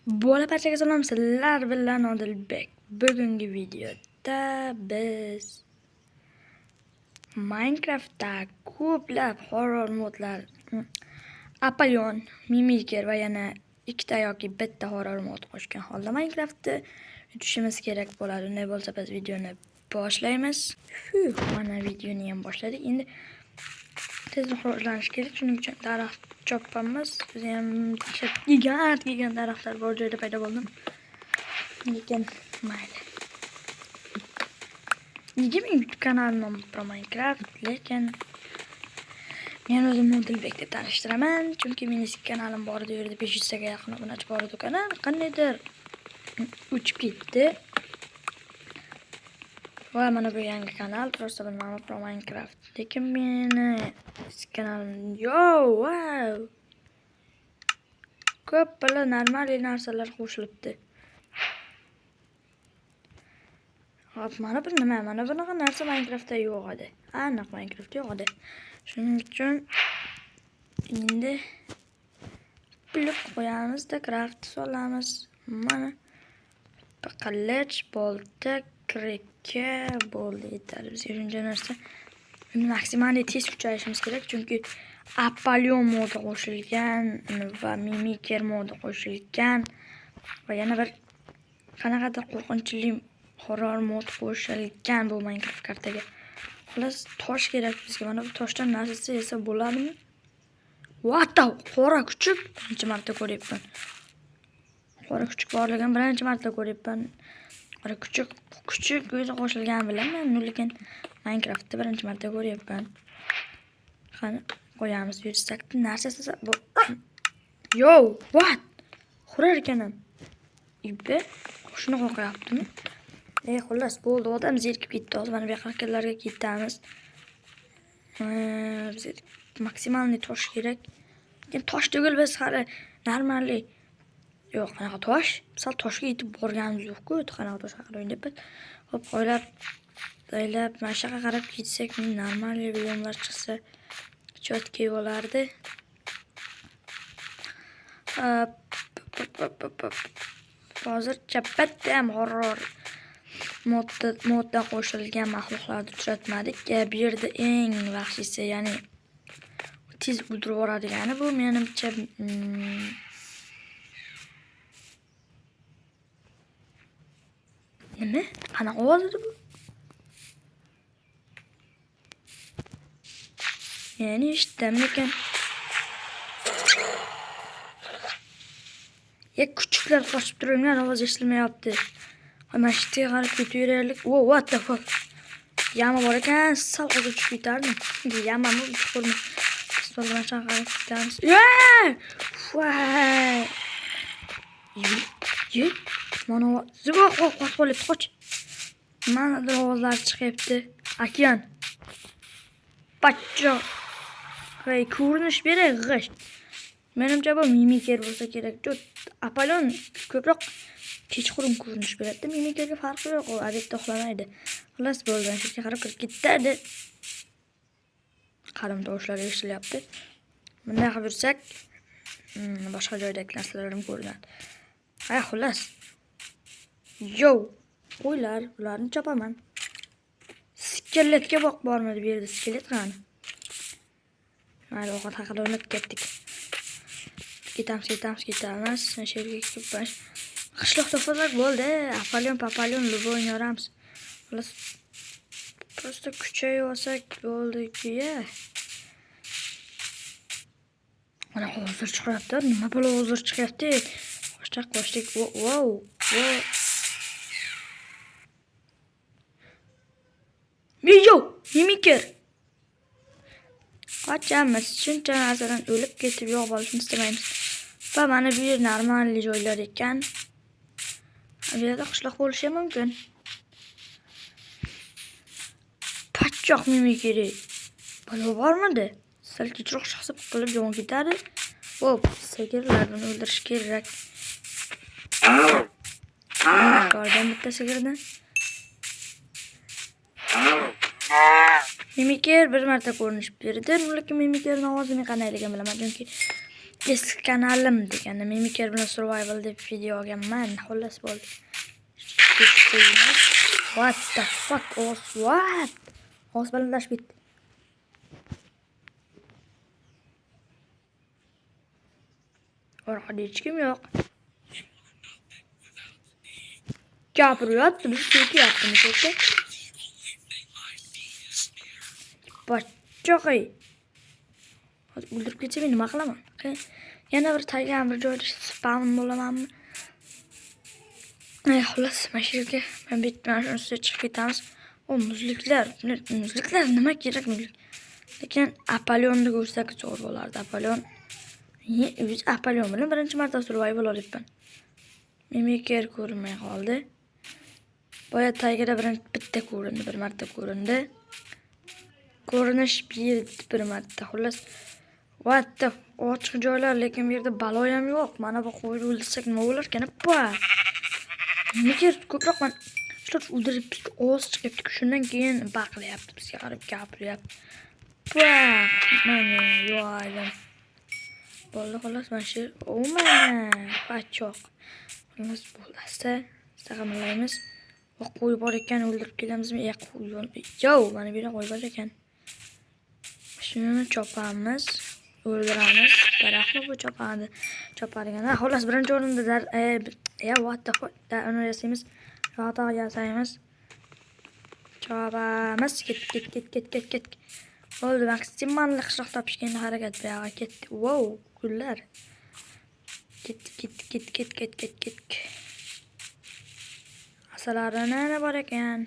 Bola barchaga salom, sizlar bilan Odilbek. Bugungi videoda biz Minecraftda ko'plab horror modlar, Apollon, Mimiker va yana ikkita yoki bitta horror mod qo'shgan holda Minecraftni yutishimiz kerak bo'ladi. Unday bo'lsa biz videoni boshlaymiz. Mana videoni ham boshladik. Endi tezroq rivojlanish kerak. Shuning uchun daraxt chopamiz. Biz ham dahshat gigant gigant daraxtlar bor joyda paydo bo'ldim. Lekin mayli. Nega men YouTube kanalim nomi Pro Minecraft, lekin men o'zimni Odilbek deb tanishtiraman, chunki meni eski kanalim bor edi, u yerda 500 taga yaqin obunachi bor edi. Kanal qandaydir o'chib ketdi. Va mana bu yangi kanal, просто bir nomi Pro Minecraft. Lekin meni eski kanalim, yo, wow. Ko'p bala normal narsalar qo'shilibdi. Hop, mana bu nima? Mana bunaqa narsa Minecraftda yo'q edi. Aniq Minecraftda yo'q edi. Shuning uchun endi blok qo'yamizda craft solamiz. Mana qilich, bolta, kirikka bo'ldi, yetadi bizga shuncha narsa. Endi maksimal tez kuchayishimiz kerak, chunki Apollon modi qo'shilgan va Mimiker modi qo'shilgan va yana bir qanaqadir qo'rqinchli horror mod qo'shilgan bu Minecraft kartaga. Xullas, tosh kerak bizga. Mana bu toshdan narsasi esa bo'ladimi? What the? Qora kuchuk birinchi marta ko'ryapman. Qora kuchuk borligini birinchi marta ko'ryapman. Qora kuchuk, kuchuk o'zi qo'shilgan bilaman, lekin Minecraftda birinchi marta ko'ryapman. Qani qo'yamiz yursakda narsasi bu. Yo, what? Hurar ekanam. Ibe, shuni qo'rqyaptimi? Xullas bo'ldi, odam zerikib ketdi. Hozir mana bu yoqqa ketamiz. Bizga maksimalniy tosh kerak. Lekin tosh tugul, biz hali normalli. Yo'q, qanaqa tosh? Sal toshga yetib borganimiz yo'q-ku. Qanaqa tosh haqida o'ylayapmiz. Hop, o'ylab, o'ylab mana shu yoqqa qarab ketsak, normalniy biyomlar chiqsa chotki bo'lardi. Hozircha bitta ham horror modda qo'shilgan maxluqlarni uchratmadik. Bu yerda eng vahshiysi, ya'ni tez o'ldirib yuboradigani bu menimcha nima? Qanaqa ovoz edi bu? Ya'ni eshitdim lekin. Ya kuchuklar qochib turinglar, ovoz eshitilmayapti. Mana shu yerga qarab ketaveraylik. Wo, what the fuck? Yama bor ekan, sal hozir tushib ketardim. Yamami, chuqurmi? Pistol bilan qarab ketamiz. Voy! Ye, mana zibo qo'rqib qolyapti, qoch. Mana ovozlar chiqyapti. Okean. Pachcho. Hey, ko'rinish beray, g'isht. Menimcha bu Mimiker bo'lsa kerak. Apollon ko'proq kechqurun ko'rinish beradi. Mimikerga farqi yo'q, u odatda uxlamaydi. Xullas bo'ldi, shu yerga qarab kirib ketadi. Qadim tovushlar eshitilyapti. Bunday qilib yursak, boshqa joydagi narsalar ham ko'rinadi. Ha, xullas. Yo, qo'ylar, ularni chopaman. Skeletga boq bormadi bu yerda, skelet qani? Mayli, ovqat haqida o'ylab ketdik. Ketamiz, ketamiz, ketamiz. Shu yerga kelib qishloq topsak bo'ldi. Apollon, Papalyon, любой o'ynayveramiz. Xullas, просто kuchayib olsak bo'ldi-ku-ya. Mana hozir chiqyapti. Nima bo'la hozir chiqyapti? Qochdik, qochdik. Wow, wow. Yo, Mimiker. Qochamiz. Shuncha narsadan o'lib ketib yo'q bo'lishni istamaymiz. Va mana bu yer normal joylar ekan. Bu yerda qishloq bo'lishi ham mumkin. Patchoq Mimikeri. Balo bormidi? Sal kechroq chiqsa qilib jon ketadi. Hop, sigirlarni o'ldirish kerak. Ko'rdim bitta sigirni. Mimiker bir marta ko'rinish berdi. Lekin Mimikerning ovozini qandayligini bilaman, chunki Eski kanalim degani Mimiker bilan survival deb video olganman. Xullas bo'ldi. What the fuck? Ovoz what? Ovoz balandlashib ketdi. Orqada hech kim yo'q. Gapiryapti, bizni so'kyaptimi so'kka? Pochchoqi. Hozir o'ldirib ketsa men nima qilaman? Yana bir taygan bir joyda spam bo'lamanmi? Xullas, mana shu yerga mana bu mana shuni ustiga chiqib ketamiz. O muzliklar, muzliklar nima kerak muzlik? Lekin Apollonni ko'rsak zo'r bo'lardi. Apollon. Biz Apollon bilan birinchi marta survival olyapman. Mimiker ko'rinmay qoldi. Boya taygada birinchi bitta ko'rindi, bir marta ko'rindi. Ko'rinish bir marta. Xullas, what the ochiq joylar, lekin bu yerda balo ham yo'q. Mana bu qo'yni o'ldirsak nima bo'lar ekan? Pa. Mimiker ko'proq man shular o'ldirib ovoz chiqyapti. Shundan keyin baqiryapti, bizga qarab gapiryapti. Pa. Mana yo'q. Bo'ldi, xullas, mana shu o mana pachoq. Xullas, bo'ldi. Asta asta. Va qo'y bor ekan, o'ldirib kelamizmi? E, qo'y. Yo, mana bu yerda qo'y bor ekan. Shuni chopamiz, o'ldiramiz. Daraxtmi bu chopadi? Chopadigan. Ha, xullas, birinchi o'rinda dar ya what the fuck? Uni yasaymiz. Yotoq yasaymiz. Chopamiz. Ket ket ket ket ket ket. Bo'ldi, maksimal qishloq topishga endi harakat bu yog'iga ketdi. Wow, gullar. Ketdik, ketdik, ket ket ket ket ket. Asalari nima bor ekan?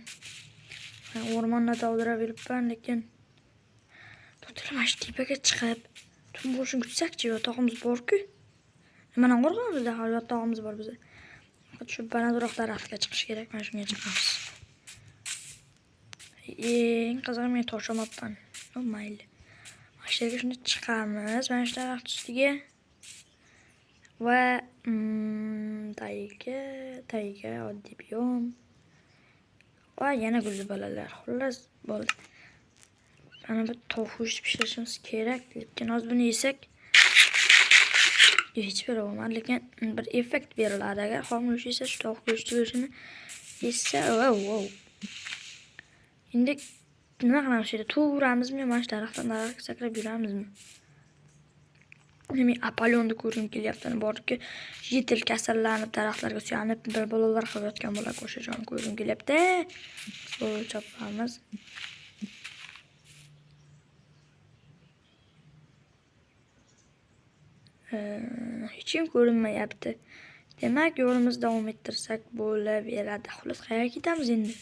Men o'rmonni dovdirab yuribman, lekin to'xtanglar, mana shu tepaga chiqib, tun bo'lishini kutsakchi, yotog'imiz bor-ku. Nimadan qo'rqamiz bizda? Hali yotog'imiz bor bizda. Faqat shu balandroq daraxtga chiqish kerak, mana shunga chiqamiz. Eng qizig'i men tosh olmabman. Mayli. Mana shu yerga shunda chiqamiz, mana shu daraxt ustiga. Va tayga, tayga oddiy biom. Va yana gulli bolalar. Xullas, bo'ldi. Mana bu tovuq go'shti pishirishimiz kerak, lekin hozir buni yesak hech biri bo'lmadi, lekin bir effekt beriladi. Agar xom go'sht yesa, shu tovuq go'shti go'shtini yesa, wow, wow. Endi nima qilamiz shu yerda? Turamizmi, mana shu daraxtdan daraxtga sakrab yuramizmi? Men Apollonni ko'rgim kelyapti. Borki, yetil kasallanib daraxtlarga suyanib bir bolalar qilayotgan bola ko'shajon ko'rgim kelyapti. Suv chopamiz. Hech kim ko'rinmayapti. Demak, yo'limizni davom ettirsak bo'laveradi. Xullas, qayerga ketamiz endi?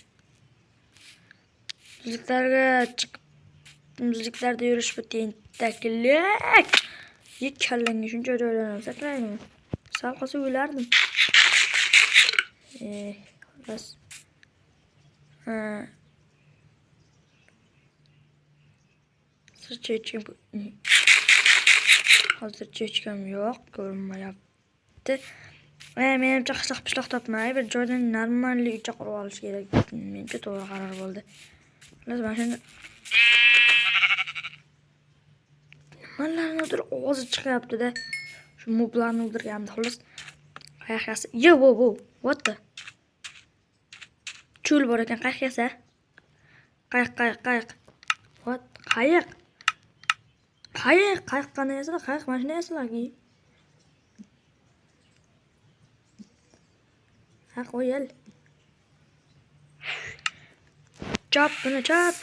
Muzliklarga chiqib, muzliklarda yurish bu tentaklik. Ye kallangga shuncha joydan ham sakraydimi? Sal qolsa o'lardim. Xullas. Ha. Hozircha hech kim hozircha hech kim yo'q, ko'rinmayapti. Menimcha qishloq pishloq topmay bir joydan normalli uycha qurib olish kerak. Menimcha to'g'ri qaror bo'ldi. Xullas, mana shuni nimalarnidir ovozi chiqyapti-da. Shu moblarni o'ldirganimda xullas. Qayoq yasa? Yo, wo, wo, what the? Cho'l bor ekan, qayoq yasa? Qayiq, qayiq, qayiq. What? Qayiq. Qayiq, qayiq qanday yasaladi? Qayiq mana shunday yasaladi. Ha, qo'yil. Chop buni, chop.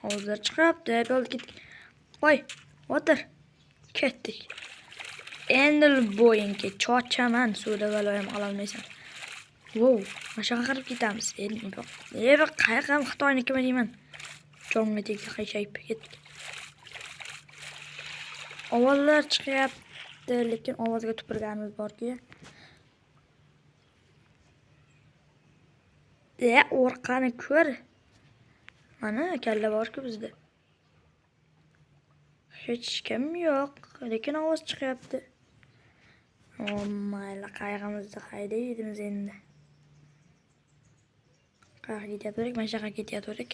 Ovozlar chiqyapti. Bo'ldi, ketdik. Qo'y, o'tir. Ketdik. Endi bo'yinki chochaman, suvda balo ham ololmaysan. Wow, mana shu yoqqa qarab ketamiz. Endi bu qayiq ham Xitoynikimi deyman. Jonga tegdi, qiyshayib ketdik. Ovozlar chiqyapti, lekin ovozga tupurganimiz borki. Orqani ko'r. Mana kalla bor-ku bizda. Hech kim yo'q, lekin ovoz chiqyapti. Mayli, qayig'imizni haydaymiz endi. Qayerga ketyaptik? Mana shu yoqqa ketyaptik.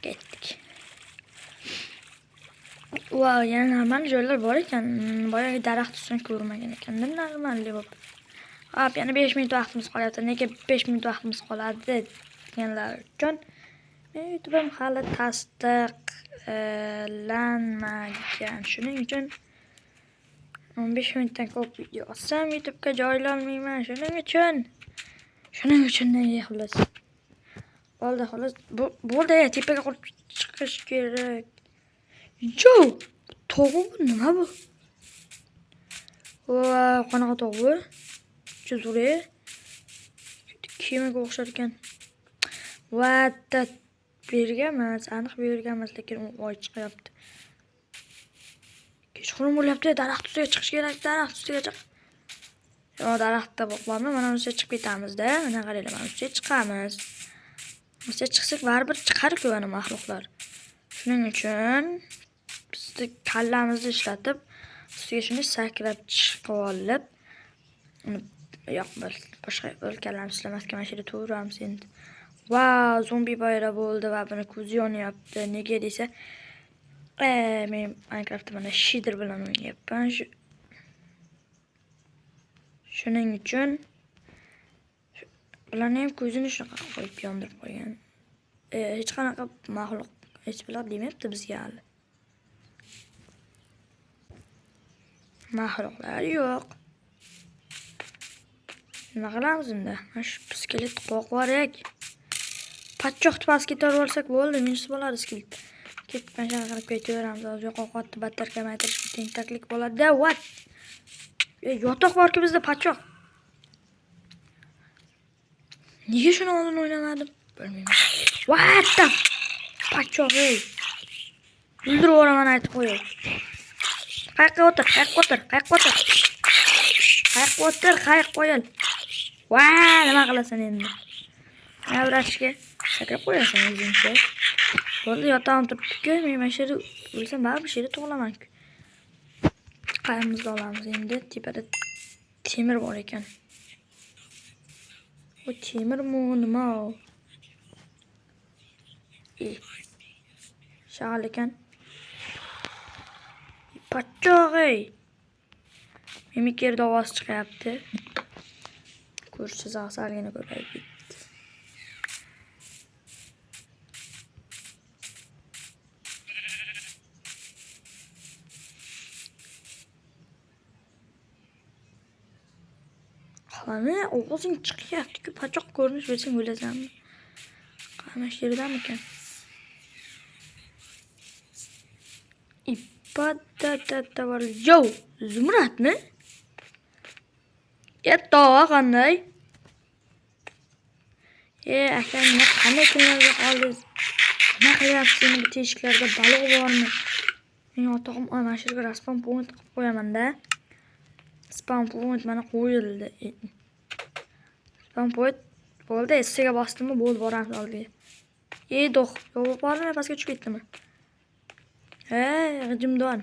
Ketdik. Va yana normal joylar bor ekan. Boyagi daraxt ustini ko'rmagan ekandim normalli bo'lib. Hop, yana 5 minut vaqtimiz qolyapti. Nega 5 minut vaqtimiz qoladi deganlar uchun men YouTube'im hali tasdiqlanmagan. Shuning uchun 15 minutdan ko'p video olsam YouTube'ga joylolmayman. Shuning uchun nega xullas. Bo'ldi, xullas. Bu bo'ldi, tepaga qurib chiqish kerak. Yo, tog'u bu nima bu? Va qanaqa tog' bu? Zo'r. Kemaga o'xshar ekan. What the bu yerga emas, aniq bu yerga emas, lekin u oy chiqyapti. Kechqurun bo'lyapti, daraxt ustiga chiqish kerak, daraxt ustiga chiq. Yo, daraxtda bormi? Mana ustiga chiqib ketamiz-da. Mana qaranglar, mana ustiga chiqamiz. Ustiga chiqsak baribir chiqar-ku ana maxluqlar. Shuning uchun bizni kallamizni ishlatib, ustiga shuni sakrab chiqib olib, uni yo'q, boshqa bir kallamiz ishlamasga mana shu yerda turamiz endi. Va zombi paydo bo'ldi va buni ko'zi yonyapti. Nega desa, men Minecraftda mana shader bilan o'ynayapman. Shuning uchun bularni ham ko'zini shunaqa qo'yib yondirib qo'ygan. Hech qanaqa maxluq hech bilan demayapti bizga hali. Maxluqlar yo'q. Nima qilamiz unda? Mana shu skelet qo'yib yuborak. Patchoqni pastga ko'tarib olsak bo'ldi, minus bo'ladi skelet. Ketib mana shunaqa qilib ketaveramiz. Hozir yo'qotdi, battar kamaytirish tentaklik bo'ladi. What? Yotoq borki bizda patchoq. Nega shuni oldin o'ynamadim? Bilmayman. What the? Patchoq ey. O'ldirib yuboraman aytib qo'yay. Qayoqqa o'tir, qayoqqa o'tir, qayoqqa o'tir. Qayoqqa o'tir, qayoqqa qo'yil. Va, nima qilasan endi? Navrashga sakrab qo'yasan o'zingcha. Bo'ldi, yotag'im turibdi-ku. Men mana shu yerda o'lsam baribir shu yerda tug'ilaman-ku. Qayerimizni olamiz endi? Tepada temir bor ekan. Bu temirmi, nima u? Shag'al ekan. Patchoq ey. Mimikerda ovoz chiqyapti. Ko'rish chizig'i salgina ko'payib ketdi. Qani, ovozing chiqyapti-ku, pachoq ko'rinish bersang o'lasanmi? Qani, shu yerdamikan? Ipadda bor. Yo, Zumradmi? Tog'a qanday? Aka, nima qanday kunlarga qoldingiz? Nima qilyapsiz endi bu teshiklarda baliq bormi? Men yotog'im, mana shu yerga spawn point qilib qo'yaman-da. Spawn point mana qo'yildi. Spawn point bo'ldi, ustiga bosdimmi, bo'ldi, boramiz oldiga. Do'q, yo'q, bormi, pastga tushib ketdimi? Ey, g'ijimdon.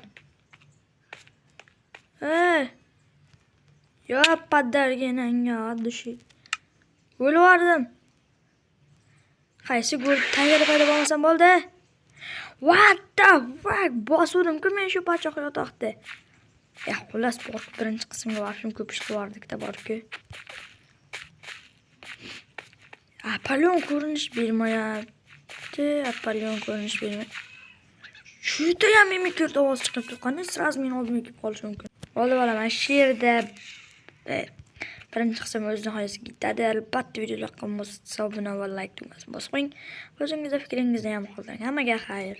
Ey. Yo, padarginanga dushi. O'lib yubordim. Qaysi go'l tagida paydo bo'lmasam bo'ldi. What the fuck? Bosuvdim-ku men shu pachoq yotoqda. Xullas, borib birinchi qismga borishim ko'p ish qilib yubordik-da borib-ku. Apollon ko'rinish bermayapti. Apollon ko'rinish bermayapti. Juda ham mimikerda ovoz chiqib turganda sразу meni oldimga kelib qolishi mumkin. Bo'ldi bola, mana shu yerda birinchi qism o'z nihoyasiga yetadi. Albatta video yoqqan bo'lsa, obuna va like tugmasini bosib qo'ying. O'zingizning fikringizni ham qoldiring. Hammaga xayr.